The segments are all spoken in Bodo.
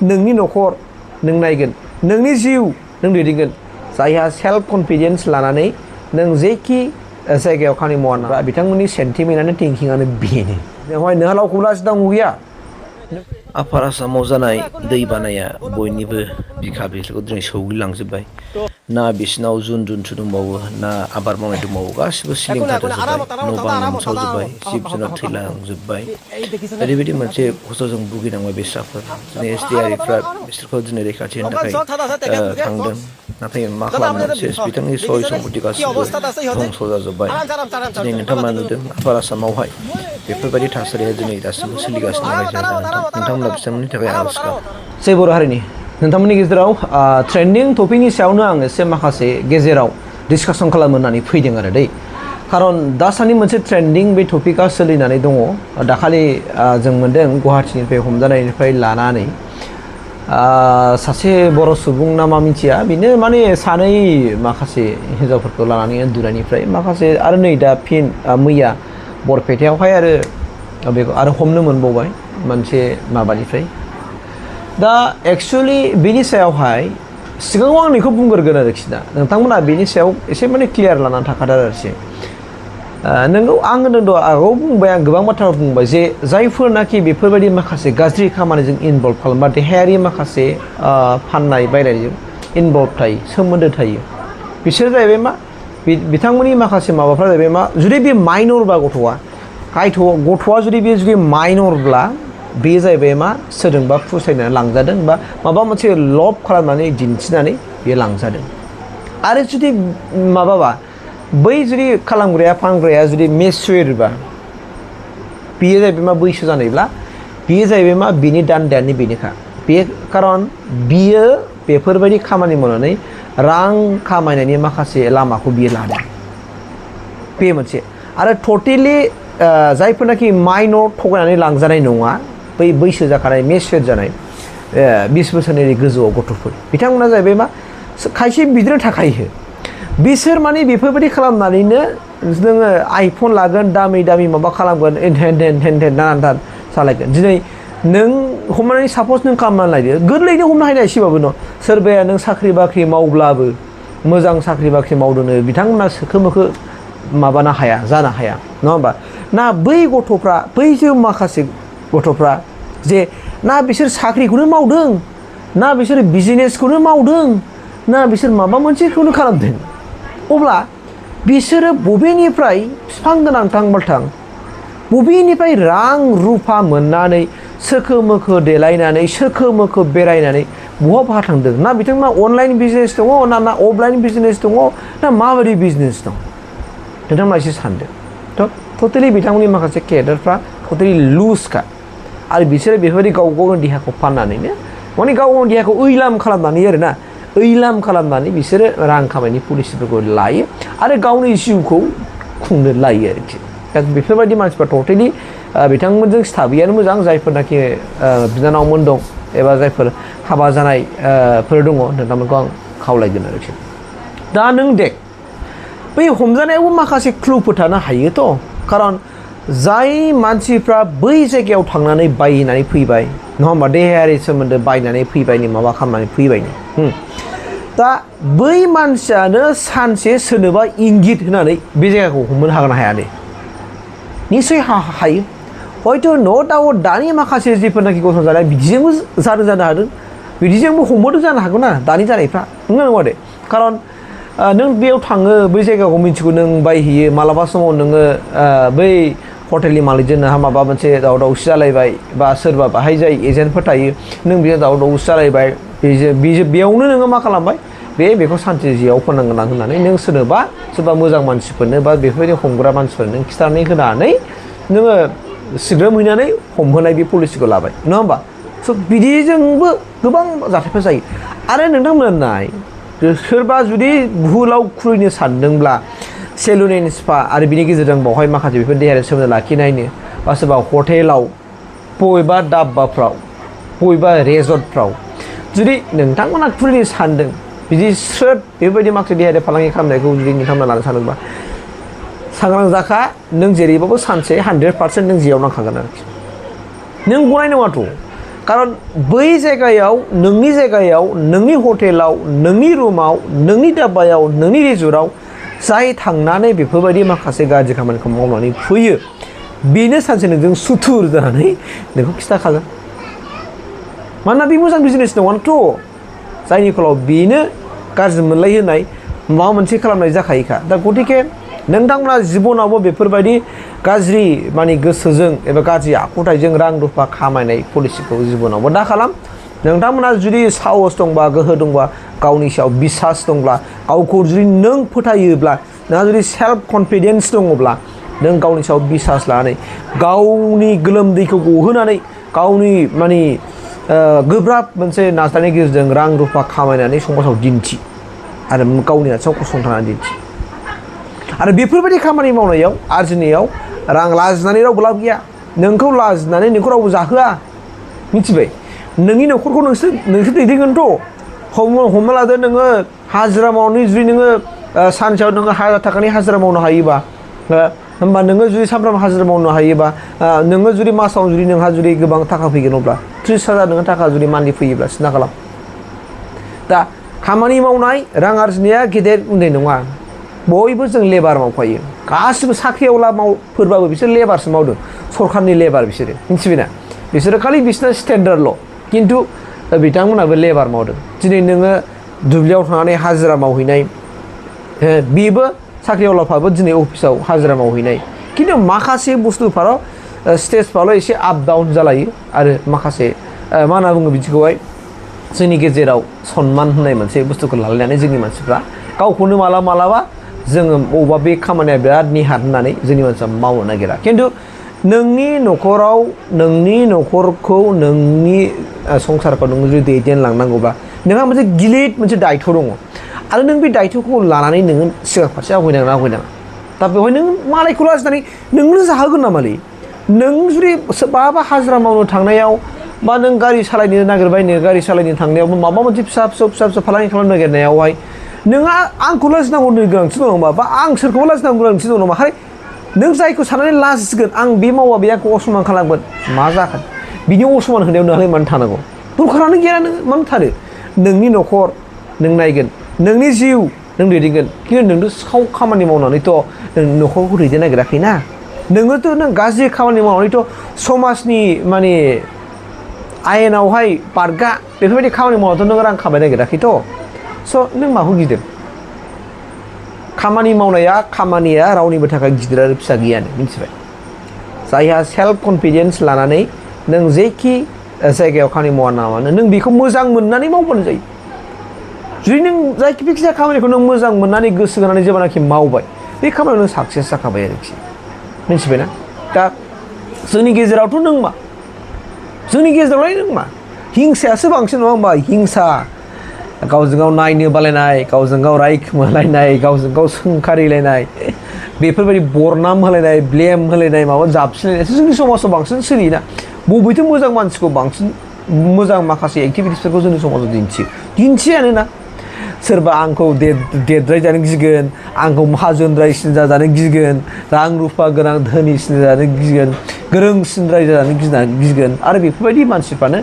नोंनि न'खर नों नायगोन नोंनि जिउ नों दैदेनगोन जायहा सेल्फ कनफिडेन्स लानानै नों जेखि जायगायाव खामानि मावा बिथांमोननि सेन्टिमेन्टआनो थिंकिंआनो बेनो बेवहाय नोंहा रावखौबो लाजिनांगौ गैया आफार आसामाव जानाय दैबानाया बयनिबो बिखा बिख्लोखौ दिनै सौग्रिलांजोब्बाय ना बिसिनाव जुन दंबावो ना आबाद मावनाय दंबावो गासिबो सिलिंखार जाजोब्बाय न' बां लोमसावजोब्बाय जिब जुनार थैलांजोब्बाय ओरैबायदि मोनसे खस्थ'जों भुगिनांबाय बेस्राफोर दिनै एसडिआरएफफ्रा बिसोरखौ दिनै रैखाथि होनो थाखाय थांदों नाथाय मा खालामनो सेस बिथांनि सय सम्पति गासिबो धंस' जाजोब्बाय दिनै नोंथांमोना नुदों आफार आसामावहाय बेफोरबायदि थासारिया दिनै दासिमबो सोलिगासिनो रायजो राजा नोंथांमोना बिथांमोननि थाखाय आर'ज गाब जै बर' हारिनि नोंथांमोननि गेजेराव ट्रेन्डिं टपिकनि सायावनो आं एसे माखासे गेजेराव डिसकासन खालामनो होननानै फैदों आरो दै खारन दासान्दि मोनसे ट्रेन्डिं बे टपिकआ सोलिनानै दङ दाखालि जों मोन्दों गुवाहाटीनिफ्राय हमजानायनिफ्राय लानानै सासे बर' सुबुं ना मा मिथिया बेनो माने सानै माखासे हिन्जावफोरखौ लानानै उन्दुनायनिफ्राय माखासे आरो नै दा फिन मैया बरपेटायावहाय आरो बेखौ आरो हमनो मोनबावबाय मोनसे माबानिफ्राय दा एक्सुवेलि बेनि सायावहाय सिगाङाव आं बेखौ बुंग्रोगोन आरोखि दा नोंथांमोना बेनि सायाव एसे माने क्लियार लानानै थाखादो आरोखि नोंगौ आं होनदों आगोलाव बुंबाय आं गोबां बाथ्रा बुंबाय जे जायफोरनाखि बेफोरबायदि माखासे गाज्रि खामानिजों इनभल्भ खालामबा देहायारि माखासे फाननाय बायनायजों इनभल्भ थायो सोमोन्दो थायो बिसोर जाहैबाय मा बिथांमोननि माखासे माबाफ्रा जाहैबाय मा जुदि बे माइनरबा गथ'आ जुदि माइनरब्ला बे जाहैबाय मा सोरजोंबा फुसायनानै लांजादों बा माबा मोनसे लब खालामनानै दिन्थिनानै बे लांजादों आरो जुदि माबाबा बै जुदि खालामग्राया फानग्राया जुदि मेचुरबा बेयो जाहैबाय मा बैसो जानायब्ला बेयो जाहैबाय मा बिनि दान्दायानो बेनोखा बे खारन बियो बेफोरबायदि खामानि मावनानै रां खामायनायनि माखासे लामाखौ बियो लादों बे मोनसे आरो टटेलि जायफोरनाखि माइनर थगायनानै लांजानाय नङा बै बैसो जाखानाय मेचुर जानाय 20 बोसोरनि गोजौआव गथ'फोर बिथांमोना जाहैबाय मा खायसे बिदिनो थाखायो बिसोर माने बेफोरबायदि खालामनानैनो नोङो आइफन लागोन दामि माबा खालामगोन हेन नानान सालायगोन दिनै नों हमनानै सापज नों खालामनानै लायदो गोरलैनो हमनो हायो एसेबाबो न' सोरबाया नों साख्रि बाख्रि मावब्लाबो मोजां साख्रि बाख्रि मावदोंनो बिथांमोना सोखो मोखो माबानो हाया जानो हाया नङा होमबा ना बै गथ'फ्रा बैसो माखासे गथ'फ्रा जे ना बिसोर साख्रिखौनो मावदों ना बिसोर बिजनेसखौनो मावदों ना बिसोर माबा मोनसेखौनो खालामदों अब्ला बिसोरो बबेनिफ्राय बिफां गोनांथां बालथां बबेनिफ्राय रां रुफा मोननानै सोखो मोखो देलायनानै सोखो मोखो बेरायनानै बहा थांदों ना बिथांमोना अनलाइन बिजनेस दङ ना अफलाइन बिजनेस दङ ना माबायदि बिजनेस दं नोंथांमोना एसे सानदो टटेलि बिथांमोननि माखासे केडारफ्रा टटेलि लुजखा आरो बिसोरो बेफोरबायदि गाव गावनि देहाखौ फाननानैनो माने गाव गावनि देहाखौ ओइलाम खालामनानै आरोना ओइलाम खालामनानै बिसोरो रां खामायनायनि पलिसिफोरखौ लायो आरो गावनि जिउखौ खुंनो लायो आरोखि दा बेफोरबायदि मानसिफ्रा टटेलि बिथांमोनजों सिथाबैयानो मोजां जायफोरनाखि बिनानावमोन दं एबा जायफोर हाबा जानाय फोर दङ नोंथांमोनखौ आं खावलायगोन आरोखि दा नों देख बै हमजानायावबो माखासे क्लुफोर थानो हायोथ' खारन जाय मानसिफ्रा बै जायगायाव थांनानै बायनानै फैबाय नङा होमबा देहायारि सोमोन्दो बायनानै फैबायनि माबा खालामनानै फैबायनि दा बै मानसियानो सानसे सोरनोबा इंगित होनानै बे जायगाखौ हमनो हागोन हाया दे निसय हायो हयथ' नो डाउट दानि माखासे जिफोरनाखि गसं जानाय बिदिजोंबो जानो हादों बिदिजोंबो हमबोदों जानो हागौ ना दानि जानायफ्रा नङा दे खारन नों बेयाव थाङो बै जायगाखौ मिन्थिगौ नों बायहैयो मालाबा समाव नोङो बै हटेलनि मालिकजों नोंहा माबा मोनसे दावराव दावसि जालायबाय बा सोरबा बाहाय जाय एजेन्टफोर थायो नों बेजों दावराव दावसि जालायबाय बेयावनो नोङो मा खालामबाय बेखौ सान्थि जियाव फोनांगोन होननानै नों सोरबा मोजां मानसिफोरनो बा बेफोरबायदि हमग्रा मानसिफोरनो नों खिथानानै होनानै नोङो सिग्रोमहैनानै हमहोनाय बे पलिसिखौ लाबाय नङा होमबा स' बिदिजोंबो गोबां जाथायफोर जायो आरो नोंथांमोना नाय सोरबा जुदि भुलाव खुलिनो सानदोंब्ला सेलुन एन्ड स्पा आरो बिनि गेजेरजों बावहाय माखासे बेफोर देहायारि सोमोन्दो लाखिनायनो बा सोरबा हटेलाव बबेबा दाब्बाफ्राव बबेबा रेजर्टफ्राव जुदि नोंथांमोना खुलिनो सानदों बिदि स्रोद बेबायदि माखासे देहायारि फालांगि खालामनायखौ जुदि नोंथांमोना लानो सानदोंबा सांग्रां जाखा नों जेरैबाबो सानसे 100% नों जेयाव नांखागोन आरोखि नों गनाय नङाथ' खारन बै जायगायाव नोंनि जायगायाव नोंनि हटेलाव नोंनि रुमाव नोंनि दाब्बायाव नोंनि रिजर्टआव जाय थांनानै बेफोरबायदि माखासे गाज्रि खामानिखौ मावनानै फैयो बेनो सानसे नोंजों सुथुर जानानै नोंखौ खिथाखागोन मानोना बे मोजां बिजनेस नङाथ' जायनि फलाव बेनो गाज्रि मोनलाय होनाय माबा मोनसे खालामनाय जाखायोखा दा गतिके नोंथांमोना जिबनावबो बेफोरबायदि गाज्रि माने गोसोजों एबा गाज्रि आखुथायजों रां रुफा खामायनाय पलिसिखौ जिबनावबो दा खालाम नोंथांमोना जुदि साहस दंबा गोहो दंबा गावनि सायाव बिसास दंब्ला गावखौ जुदि नों फोथायोब्ला नोंहा जुदि सेल्फ कनफिडेन्स दङब्ला नों गावनि सायाव बिसास लानानै गावनि गोलोमदैखौ गहोनानै गावनि माने गोब्राब मोनसे नाजानायनि गेजेरजों रां रुफा खामायनानै समाजाव दिन्थि आरो गावनि आथिङाव गसंथानानै दिन्थि आरो बेफोरबायदि खामानि मावनायाव आरजिनायाव रां लाजिनानै रावबो लाब गैया नोंखौ लाजिनानै नोंखौ रावबो जाहोआ मिथिबाय नोंनि न'खरखौ नोंसोर दैदेनगोनथ' हमना लादो नोङो हाजिरा मावनानै जुदि नोङो सानसेयाव नोङो 1000 थाखानि हाजिरा मावनो हायोबा होमबा नोङो जुदि सानफ्रामबो हाजिरा मावनो हायोबा नोङो जुदि मासाव जुदि नोंहा जुदि गोबां थाखा फैगोन अब्ला 30,000 नोङो थाखा जुदि मान्थलि फैयोब्ला सिन्था खालाम दा खामानि मावनाय रां आरजिनाया गेदेर उन्दै नङा बयबो जों लेबार मावखायो गासिबो साख्रियावला मावफोरबाबो बिसोर लेबारसो मावदों सरखारनि लेबार बिसोरो मिथिबायना बिसोरो खालि बिसोरना स्टेन्डार्डल' खिन्थु बिथांमोनाबो लेबार मावदों दिनै नोङो दुब्लियाव थांनानै हाजिरा मावहैनाय बेबो साख्रियावलाफ्राबो दिनै अफिसाव हाजिरा मावहैनाय खिन्थु माखासे बुस्थुफोराव स्टेजफ्रावल' एसे आप डाउन जालायो आरो माखासे मा होनना बुङो बिदिखौहाय जोंनि गेजेराव सनमान होननाय मोनसे बुस्थुखौ लालायनानै जोंनि मानसिफ्रा गावखौनो मालाबा जोङो बबेबा बे खामानिया बिराद निहाथ होननानै जोंनि मानसिया मावनो नागिरा खिन्थु नोंनि न'खराव नोंनि न'खरखौ नोंनि संसारखौ नों जुदि दैदेनलांनांगौब्ला नोंहा मोनसे गिलिर मोनसे दायथ' दङ आरो नों बे दायथ'खौ लानानै नोङो सिगां फारसे आवगायनाङा दा बेवहाय नों मालायखौ लाजिनानै नोंनो जाहोगोन नामालै नों जुदि बहाबा हाजिरा मावनो थांनायाव बा नों गारि सालायनो नागिरबायनो गारि सालायनो थांनायावबो माबा मोनसे फिसा फिसौ फालांगि खालामनो नागिरनायावहाय नोंहा आंखौ लाजिनांगौनि गोनांथि दं नामा बा आं सोरखौबा लाजिनांगौ गोनांथि दं नामा हाय नों जायखौ साननानै लाजिगोन आं बे मावा बे आंखौ असमान खालामगोन मा जागोन बिनि असमान होनायाव नोंहालाय मानो थानांगौ दरखारानो गैया नों मानो थानो नोंनि न'खर नों नायगोन नोंनि जिउ नों दैदेनगोन खिन्थु नोंथ' सिखाव खामानि मावनानैथ' नों न'खरखौ दैदेननो नागिराखैना नोङोथ' नों गाज्रि खामानि मावनानैथ' समाजनि माने आयेनावहाय बारगा बेफोरबायदि खामानि मावनानैथ' नों रां खामायनो नागिराखैथ' स' नों माखौ गिदों खामानिया रावनिबो थाखाय गिदिर आरो फिसा गैयानो मिथिबाय जायहा सेल्फ कनफिडेन्स लानानै नों जेखि जायगायाव खामानि मावा ना मानो नों बेखौ मोजां मोननानै मावबानो जायो जुदि नों जायखिजाया खामानिखौ नों मोजां मोननानै गोसो होनानै जेब्लानाखि मावबाय बे खामानियाव नों साक्सेस जाखाबाय आरोखि मिथिबायना दा जोंनि गेजेरावथ' नों मा जोंनि गेजेरावलाय नों मा हिंसायासो बांसिन नङा होमबा हिंसा गावजों गाव नायनो बालायनाय गावजों गाव रायखोमालायनाय गावजों गाव सोंखारिलायनाय बेफोरबायदि बरनाम होलायनाय ब्लेम होलायनाय माबा जाबसिलायनायसो जोंनि समाजाव बांसिन सोलियोना बबेथ' मोजां मानसिखौ बांसिन मोजां माखासे एक्टिभिटिसफोरखौ जोंनि समाजाव दिन्थियानोना सोरबा आंखौ देरद्राय जानो गिगोन आंखौ माहाजोनद्रायसिन जाजानो गिगोन रां रुफा गोनां धोनिसिन जानो गिगोन गोरोंसिनद्राय जानो गिगोन आरो बेफोरबायदि मानसिफ्रानो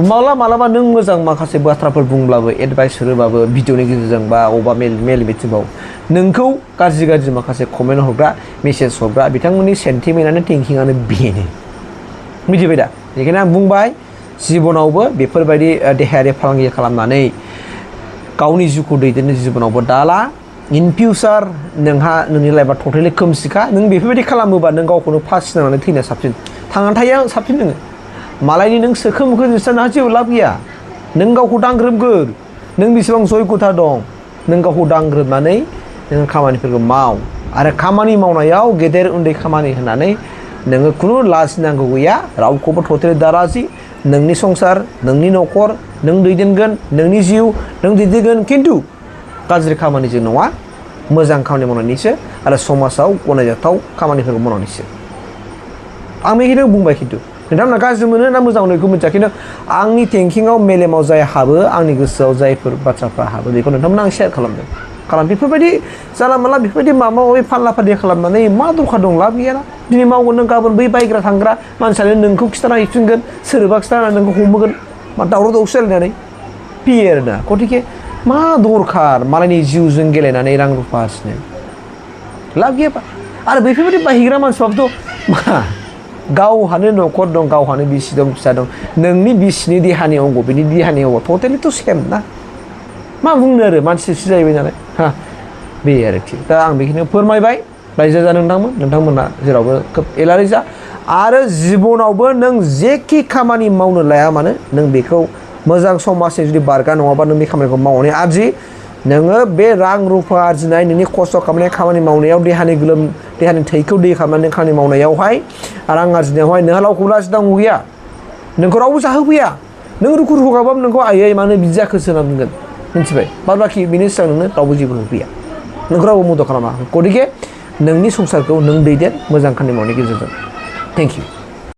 मालाबा नों मोजां माखासे बाथ्राफोर बुंब्लाबो एडभाइस होबाबो भिडिअनि गेजेरजों बा अबेबा मेल मिटिङाव नोंखौ गाज्रि माखासे कमेन्ट हरग्रा मेसेज हरग्रा बिथांमोननि सेन्टिमेन्टआनो थिंकिंआनो बेनो मिथिबाय दा बेखायनो आं बुंबाय जिबनावबो बेफोरबायदि देहायारि फालांगि खालामनानै गावनि जिउखौ दैदेननो जिबनावबो दाला इन फिउचार नोंहा नोंनि लाइफआ टटेलि खोमसिखा नों बेफोरबायदि खालामोबा नों गावखौनो फासि नांनानै थैनाया साबसिन थांनानै थायिया साबसिन नोङो मालायनि नों सोखो मोखो जोस्रा नोंहा जेबो लाब गैया नों गावखौ दांग्रोमगोर नों बेसेबां जयगथा दं नों गावखौ दांग्रोमनानै नों खामानिफोरखौ माव आरो खामानि मावनायाव गेदेर उन्दै खामानि होनानै नोङो खुनु लाजिनांगौ गैया रावखौबो टटेलि दालाजि नोंनि संसार नोंनि न'खर नों दैदेनगोन नोंनि जिउ नों दैदेनगोन खिन्थु गाज्रि खामानिजों नङा मोजां खामानि मावनानैसो आरो समाजाव गनायजाथाव खामानिफोरखौ मावनानैसो आं बेखिनिखौ बुंबाय खिन्थु नोंथांमोना गाज्रि मोनो ना मोजां मोनो बेखौ मिथिया खिन्थु आंनि थिंकिङाव मेलेमाव जाय हाबो आंनि गोसोआव जायफोर बाथ्राफ्रा हाबो बेखौ नोंथांमोना आं शेयार खालामदों खालाम बेफोरबायदि जानला मोनला बेफोरबायदि माबा माबि फानला फादि खालामनानै मा दरखार दं लाब गैयाना दिनै मावगोन नों गाबोन बै बायग्रा थांग्रा मानसियानो नोंखौ खिथाना हैफिनगोन सोरबा खिथाना नोंखौ हमगोन मा दावराव दावसि जालायनानै फैयो आरोना गतिके मा दरखार मालायनि जिउजों गेलेनानै रां रुफा आरजिनो लाब गैयाबा आरो बेफोरबायदि बाहायग्रा मानसिफ्राबोथ' मा गावहानो न'खर दं गावहानो बिसि दं फिसा दं नोंनि बिसिनि देहानि अंग बिनि देहानि अंग टटेलिथ' सेम ना मा बुंनो आरो मानसिसो जाहैबाय नालाय हा बे आरोखि दा आं बेखिनियाव फोरमायबाय रायजो जा नोंथांमोना जेरावबो खोब एलारि जा आरो जिबनावबो नों जेखि खामानि मावनो लाया मानो नों बेखौ मोजां समाजनि जुदि बारगा नङाबा नों बे खामानिखौ मावनानै आरजि नोङो बे रां रुफा आरजिनाय नोंनि खस्थ' खालामनाय खामानि मावनायाव देहानि थैखौ दै खालामनानै खामानि मावनायावहाय रां आरजिनायावहाय नोंहा रावखौबो लाजिनांगौ गैया नोंखौ रावबो जाहोफैया नों रुखु रुखु गाबाबो नोंखौ आयै मानो बिदि जाखोसो होनना बुंगोन मिथिबाय बाद बाखि बिनि सिगां नोंनो रावबो जेबो होफैया नोंखौ रावबो मदद खालामा गतिके नोंनि संसारखौ नों दैदेन मोजां खामानि मावनायनि गेजेरजों थेंक इउ